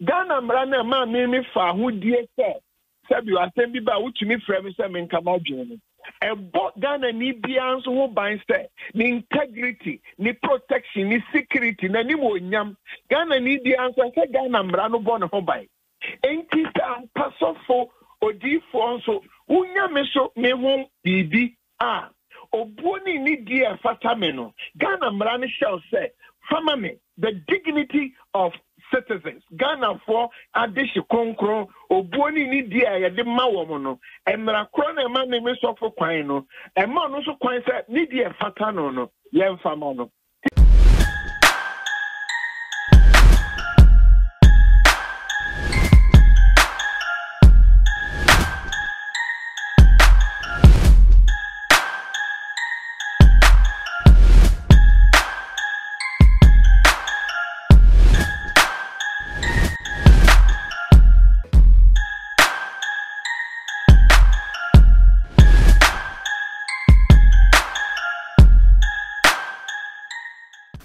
Ghana mmara no ɛmaa me me fa ahodie sɛ sɛbi asɛm bi ba a wotumi frɛ me sɛ menka m'adwene no. Ɛbɔ Ghanani biara nso ho ban sɛ ne integrity, ne protection, ne security, n'animuonyam. Ghanani biara nso ɛsɛ Ghana mmara no bɔ ne ho ban. Enti sɛ ampa sɔfo odiyifoɔ nso wonya me so me ho biribi a, obuo ne nidie a ɛfata me no, Ghana mmara no hyɛ wo sɛ fa ma me, the dignity of citizens, Ghanafoɔ adehye kronkron, obuo ne nidie a yɛde ma wɔn no, mmara korɔ na ɛma me me sɔfo kwan no, ɛma ɔno nso kwan sɛ nidie a ɛfata no no, yɛmfa ma no.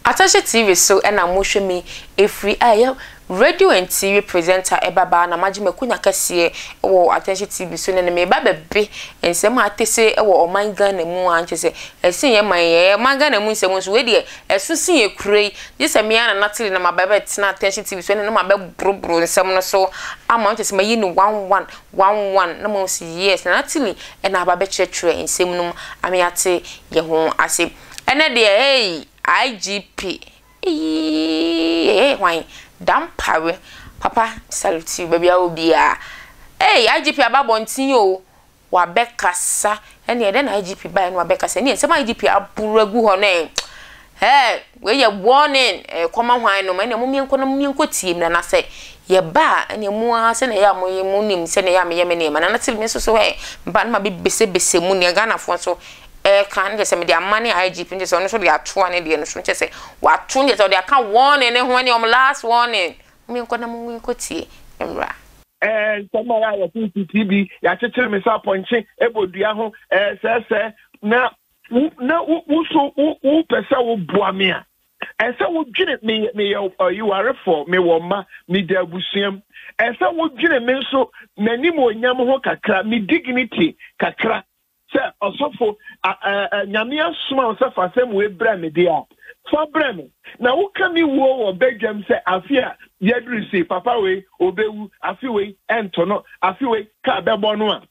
Atashe TV so na mohwɛ me ɛfiri a ɛyɛ radio and TV presenter ɛba baa na magye makonya kɛseɛ wɔ Atashe TV so nɛ meba bɛbe nsɛm a atese wɔ ɔman Ghana mu a nkyɛ sɛ ɛsen yɛ man yɛ ɔman Ghana mu nsɛm nso wei deɛ ɛso sen yɛ kuro yi gye sɛ me ara na Natalie na maba bɛtena Attention TV so ɛne na mabɛboroboro nsɛm no so ama nkyɛ sɛ mayi no one one one one na moahu sɛ yes Nana Tilly na aba abɛkyerɛkyerɛ nsɛm no mu ama yɛate yɛn ho ase. Ɛnɛ deɛ hey IGP eii hwan Dampare papa salute you baabi a wɔ biara hey IGP aba abɔnten o Wabɛkasa, ɛneɛ dɛn na IGP baeɛ na wabɛkasa, ɛneɛ nsɛm a IGP aboro agu hɔ no ɛ, hɛɛ, wei yɛ warning, ɛrekɔma hwan nom, ɛneɛ mom yɛnkɔ na mom yɛnkɔ tie mmra, na sɛ yɛba a, ɛneɛ mo ara sɛdeɛ ɛyɛ a moyɛ, mo nim sɛdeɛ ɛyɛ a meyɛ me nneɛma, na nate me nso so ɛ, meba na mabɛbesebese mu deɛ Ghanafoɔ nso ɛreka, ne kyerɛ sɛ mede ama ne IGP, ne kyerɛ sɛ ɔno nso de atoa ne deɛ no so, ne kyerɛ sɛ wato, ne kyerɛ sɛ ɔde aka warning ne ho, ɛneɛ wɔn last warning, mom yɛnkɔ na mom yɛnkɔ tie mmra. Ɛɛ nsɛm a yɛayɛ tete bi, yɛakyekyere me sɛ apɔnkye bɔ dua ho, ɛɛ sɛɛsɛɛ, na wo na wo wo so wo wopɛ sɛ woboa me a, ɛsɛ wodwene meyɛ meyɛ ɔyewarefoɔ, mewɔ mma, meda abusua mu. Ɛsɛ wodwene me nso m'animuonyam ho kakra, me dignity kakra. Sɛ ɔsɔfo, Nyame asoma wo sɛ fa asɛm wei brɛ me deɛ a, fa brɛ me. Na woka me wuo wɔ badwam sɛ afe a yɛaduru sei, papa wei ɔbɛwu, afe wei ɛnto no, afe wei kaa bɛbɔ no a,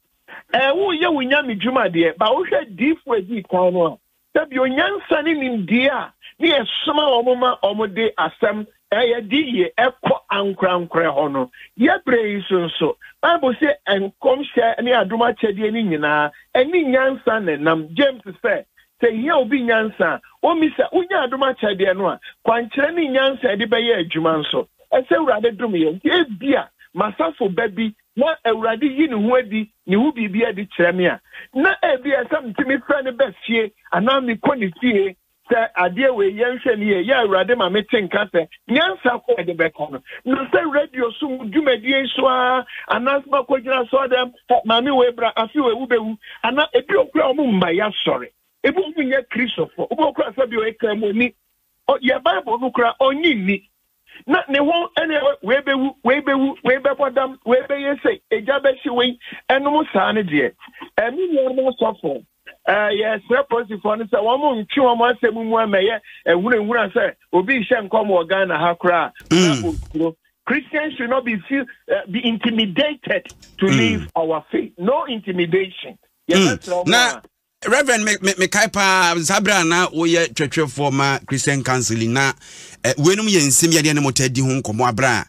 ɛɛ woyɛ wo Nyame dwuma deɛ, ba wohwɛ diifoɔ a ɛdii kan no a, Sɛbio nyansa ne nimdeɛ a ne yɛsoma wɔn ma wɔde asɛm ɛyɛ de yie ɛkɔ ankorankorɛ hɔ no, yɛ berɛ yi so nso, Bible se nkɔmhyɛ ne adom akyɛdeɛ no nyinaa ɛne nyansa na ɛnam. James sɛ, sɛ hia obi nyansa a, ɔmmisa. Wonya adom akyɛdeɛ no a, kwankyerɛ ne nyansa a ɛde bɛyɛ adwuma nso, ɛsɛ Awurade dom yɛn. Nti ebia m'asafo ba bi na Awurade yi ne ho adi, ne ho biribi adi kyerɛ me a, na ebia ɛsɛ metumi frɛ no ba fie anaa mekɔ ne fie sɛ adeɛ wei yɛnhwɛ ne yie, yɛ Awurade ma mete nka sɛ nyansa ko ɛde bɛka no. Na sɛ radio so mu dwumadie yi so ara anaasɛ makɔgyina asɔre dɛm, maame wei bra, afe wei wobɛwu, anaa ebi okura wɔn mma yɛasɔre, ebi wɔn nyɛ Kristofo, ebi okura sɛ bi ɔyɛ Kramoni, yɛ Bible no kura ɔnye nni. Na ne ho ɛne wei bɛwu, wei bɛwu, wei bɛbɔ dam, wei bɛyɛ sei, egya bɛhye wei, ɛnom saa no deɛ, ɛme nuanom asɔfo, ɛɛ yɛsrɛ polisifoɔ no sɛ wɔn ntwe wɔn asɛm mu ɛmɛyɛ ehunahuna sɛ obi nhyɛ nkɔm wɔ Ghana ha koraa na osuro. Christians should not be feel, be intimidated to live our faith. No intimidation. Yɛbɛsrɛ wɔn a. Reverend me me mekae paa saa berɛ a na woyɛ twɛtwɛfoɔ ma Christian Counseling na eh, weinom yɛ nsɛm yɛdeɛ ne motaa di ho nkɔmmɔ aberɛ a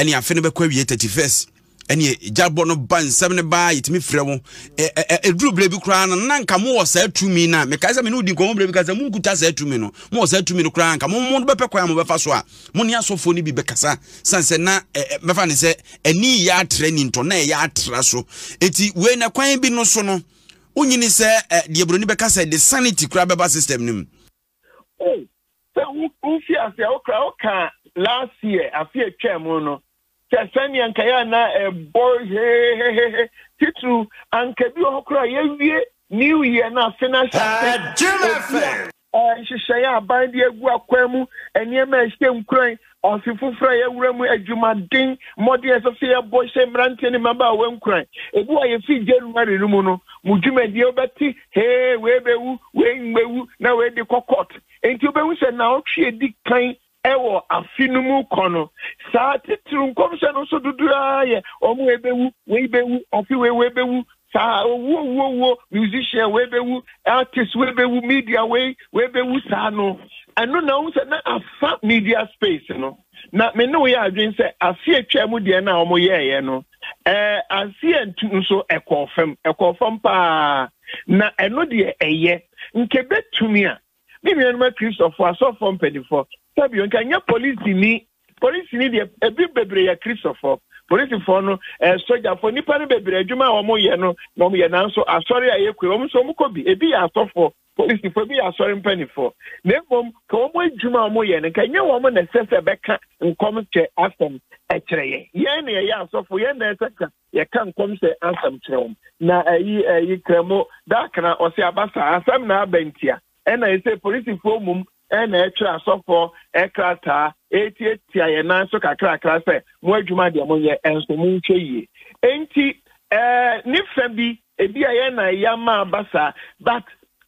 ɛne afe no bɛkɔ awie 31st ɛne gyabɔ no ba nsɛm no ba yɛtumi frɛ wo ɛduru berɛ bi koraa no na nka mowɔ saa tumi no a mekae sɛ me ne wodi nkɔmmɔ berɛ bi ka sɛ monkuta saa tumi no mowɔ saa tumi no koraa nka mo bɛpɛ kwan a mobɛfa so a mo ne asɔfoɔ no bi bɛkasa sane sɛ na mɛfa ne sɛ ani yɛ atra ni ntɔ na ɛyɛ atra so ɛti wei na kwan bi no so no Wonyini sɛ ɛ deɛ buroni bɛka sɛ de sanity koraa bɛba system no mu. Oh, sɛ wofi ase a wokora woka last year afe atwa mu no sɛ sɛnea nka yɛ ana ɛbɔ hehehehe titiriw anka bi wɔ hɔ koraa yɛwie new year no afe no ahyɛ ase obi a nhyehyɛeɛ a aban de agu akwan mu nneɛma a ɛhyɛ nkuran. Afe foforɔ a yɛawura mu, adwumaden, mmɔden a ɛsɛ sɛ yɛbɔ hyɛ mmeranteɛ ne mmabaawa nkuran. Ebi wɔ a yɛfiri January no mu no, mo dwumadie wobɛte hee wei bɛwu, wei mmɛwu, na wei de kɔ court. Enti wobɛhu sɛ naawɔtwe a ɛdi kan wɔ afe no mu kɔ no, saa titiriw nkɔmhyɛ no nso dodoɔ ara yɛ wɔn a ɛbɛwu, wei bɛwu, afe wei wei bɛwu, saa owuo owuo owuo, musician wei bɛwu, artist wei bɛwu, media wei wei bɛwu saa no. Ɛno na wohu sɛ na afa media space no. Na me ne wo yɛ adwene sɛ afe atwa mu deɛ no a wɔyɛeɛ no, ɛɛ aseɛ ntu nso ɛkɔɔ fam, ɛkɔɔ fam paa. Na ɛno deɛ ɛyɛ, nka ɛbɛtumi a Me nuanom Akristofo, asɔfoɔ mpanimfoɔ, sɛbio nka nyɛ polisini. Polisini deɛ ebi bebree yɛ Kristofoɔ. Polisifoɔ no, ɛɛ eh, sogyafoɔ, nnipa no bebree adwuma a wɔyɛ no na wɔyɛ nanso asɔre a yɛkɔ wɔn nso wɔkɔ bi. Ebi yɛ asɔfoɔ, polisifoɔ, ebi yɛ asɔre mpanimfoɔ. Na mmom ka wɔn adwuma a wɔyɛ no nka nyɛ wɔn na ɛsɛ sɛ bɛka nkɔmhyɛ asɛm ɛkyerɛ yɛn. Yɛn na yɛyɛ asɔfo, yɛn na ɛsɛ ka yɛka nkɔmhyɛ asɛm kyerɛ wɔn na ɛyi ɛyi krɛmo dakena ɔsi abasa asɛm na aba ntia ɛna ɛsɛ polisifoɔ mum ɛna ɛtwerɛ asɔfoɔ ɛkrataa ɛtiatia yɛn nan so kakrakra sɛ mo adwuma deɛ mo yɛ ɛnso mo nhwɛ yie enti ɛɛ ne fɛ bi ebi a yɛn na yɛama aba saa but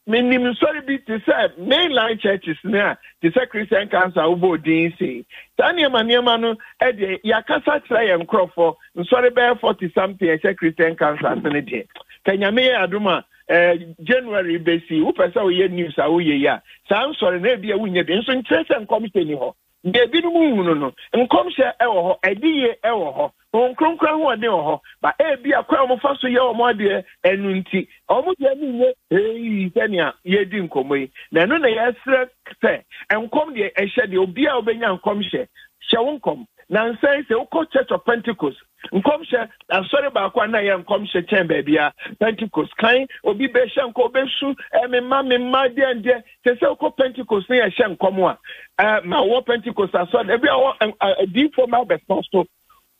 Menim nsɔre bi te sɛ mainline churches no a te sɛ Christian Council a wobɔɔ din sei. Saa nneɛma nneɛma no deɛ yɛakasa kyerɛ yɛn nkurɔfoɔ nsɔre bɛyɛ 40 something ɛhyɛ Christian Council ase no deɛ. Ka Nyame yɛ adom a eh, January bɛsi wopɛ sɛ woyɛ news a woyɛ yi a saa nsɔre no ebi a wonyɛ bi nso nkyerɛ sɛ nkɔmhyɛ ni hɔ. Deɛ ebinom nhunu no, nkɔmhyɛ wɔ hɔ, adiyie wɔ hɔ, Honhom Kronkron ahoɔden wɔ hɔ, ba ebia kwan a wɔfa so yɛ wɔn adeɛ ɛno nti, wɔn deɛ no nyɛ hei sɛnea yɛredi nkɔmmɔ yi. Na ɛno na yɛsrɛ sɛ nkɔm deɛ ɛhyɛ deɛ obiara a wobɛnya nkɔmhyɛ, hyɛ wo nkɔm. Nansa yi sɛ wokɔ Church of Pentecost, nkɔmhyɛ asɔre baako a na ɛyɛ nkɔmhyɛ kyɛn baabiara, Pentecost, kan obi bɛhyɛ nkɔm, ɔbɛsu, eh, me mma, me mma, deɛ deɛ, Te sɛ wokɔ Pentecost ne yɛhyɛ nkɔm a, eh, ma wɔ Pentecost asɔre, ebi a wɔ adiifoɔ ma abɛsa so,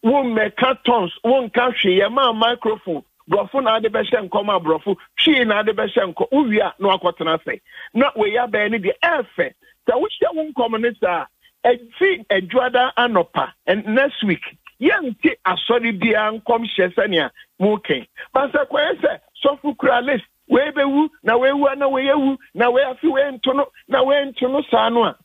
wo mmɛka tons, wo nka hwee, yɛma microphone, borɔfo na ade bɛhyɛ nkɔm a borɔfo, twii na ade bɛhyɛ nkɔm, wowie a na wakɔtena ase. Na wei abɛn ne deɛ ɛɛfɛ. Sɛ wohyɛ wo nkɔm no saa a, ɛfi adwuada anɔpa, next week, yɛnte asɔre biara nkɔmhyɛ sɛnea mokɛn. Bansɛ kɔyɛ sɛ sɔfo kura list, wei bɛwu na wei wu na wei awu na wei afe wei nto no na wei nto no saa no a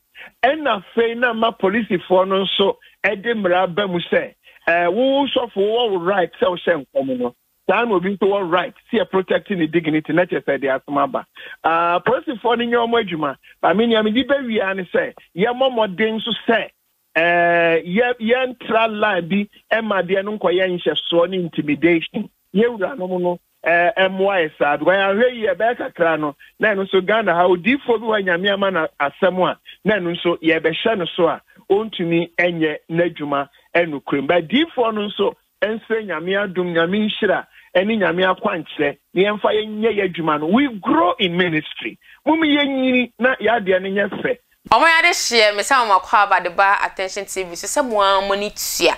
ɛna afei na ma polisifoɔ no nso ɛde mmara ba mu sɛ ɛɛ wo sɔfo wɔ wo right sɛ wohyɛ nkɔm no saa na obi nso wɔ right sɛ yɛ protect ne dignity na kyerɛ sɛ ɛde asɛm aba ɛɛ polisifoɔ no nyɛ wɔn adwuma ba me nea mede bɛwia ne sɛ yɛmmɔ mmɔden nso sɛ ɛɛ yɛ yɛntra line bi ɛma adeɛ no nkɔyɛ nhyɛsoɔ ne intimidation yɛ wuranom no ɛmmoa yɛ saa because yɛahwɛ yie ɛbɛyɛ kakra no na ɛno nso Ghana ha odiifoɔ bi hɔ a Nyame ama no asɛm a na ɛno nso yɛbɛhyɛ no so a ɔntumi nyɛ n'adwuma ɛnokorɛm ba diifoɔ no nso nsrɛ Nyame adom Nyame nhyira ɛne Nyame akwankyerɛ na yɛmfa yɛnyɛ yɛ adwuma no we grow in ministry mom yɛnyini na yɛadeɛ no nyɛ fɛ. Ɔman adehyeɛ me san mo akwaaba de ba attention TV so sɛ mo ara mo ani tua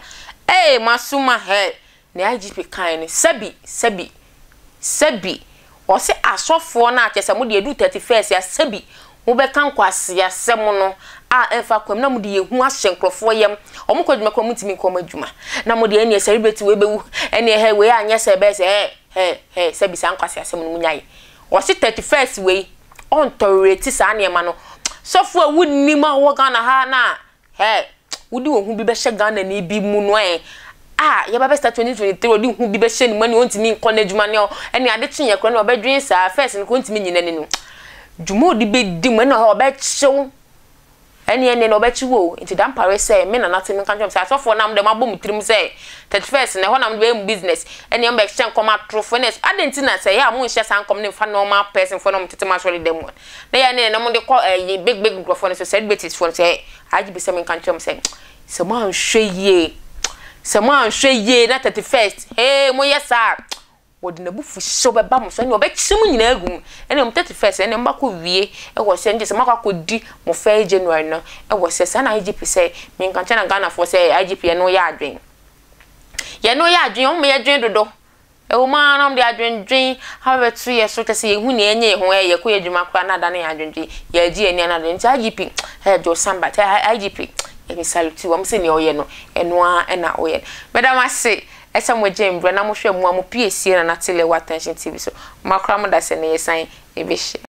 ee mo aso mu ahɛ Nea IGP kae no, sɛbi, sɛbi, sɛbi, ɔse asɔfoɔ no a kyerɛ sɛ mo deɛ ɛduru 31st a sɛbi mobɛka nkwaseasɛm no a ɛmfa kwan mu na mode ehu ahyɛ nkorɔfoɔ yam, wɔn kɔ adwuma koraa wɔn ntumi nkɔ wɔn adwuma, na mo deɛ ɛneɛ celebrity wei bɛwu, ɛneɛ hɛ wei anyɛ sɛ ɛbɛyɛ sɛ hɛ, hɛ, hɛ, sɛbi saa nkwaseasɛm no monyae. Ɔse 31st wei ɔntɔlerate saa nneɛma no, sɔfoɔ a wonnim a wɔwɔ Ghana ha no a Hey, wode ohu bi bɛhyɛ Ghanani bi mu no ɛ? Ah, yɛba bɛ start 2023, ɔde hu bi bɛhyɛ ne mu ɛne ɔntumi nkɔ n'adwuma ne ɛne ade kye yɛ koraa ne ɔbɛdwen saa, first no koraa ɔntumi nyi n'ani no. Dwuma ɔde bɛdi mu ɛne ɔbɛkyew, ɛne ɛne ɛne ɔbɛkyew o. Nti Dampare sɛ me nana te menka nkyerɛ mo sɛ asɔfoɔ no a mo deɛ moabɔ mo tirim sɛ 31st no ɛhɔ na mode bɛyɛ mo business ɛne mobɛhyɛ nkɔm atorofoɔ ɛne adɛn nti na sɛ ɛyɛ a monhyɛ saa nkɔm no mfa normal person foɔ na wɔtete mo asɔre dan mu Na yɛ ne na mo de kɔ ɛyi big big nkurɔfoɔ no so celebrities foɔ no sɛ IGP sɛ menka nkyerɛ mo sɛ sɛ mo anhwɛ yie sɛ mo anhwɛ yie na 31st hee mo yɛ saa wɔde n'abufuhyew bɛba mo so ɛne ɔbɛkyerɛ mo nyinaa agu mu ɛne mo 31st ɛne mo bakɔ wie ɛwɔ sɛ nkyɛ sɛ mo akɔ akɔdi mo first January no ɛwɔ sɛ saa na IGP sɛ menka nkyerɛ na Ghanafoɔ sɛ IGP yɛne wo yɛ adwen yɛne wo yɛ adwen ɔmo yɛ dwen dodo Ɛwom ara na wɔde adwendwen abɛto yɛn so, kyerɛ sɛ yɛnhu nea ɛnyɛ yɛn ho, ɛɛ, yɛkɔ yɛn adwuma koraa na adane yɛn adwendwen, yɛregye yɛn ani anaa adwendwen. Nti IGP, ɛɛ, Joe Samba, kyɛ IGP, Me salute wɔn sɛ nea ɔyɛ no ɛno ara na ɔyɛ no. Meda mo ase sɛ mo gye mbrɛ na mo hwɛ mo a mo pie sie Nana Tele wɔ Attention TV so. Makora mo da sɛ na yɛsan yɛbɛhyia.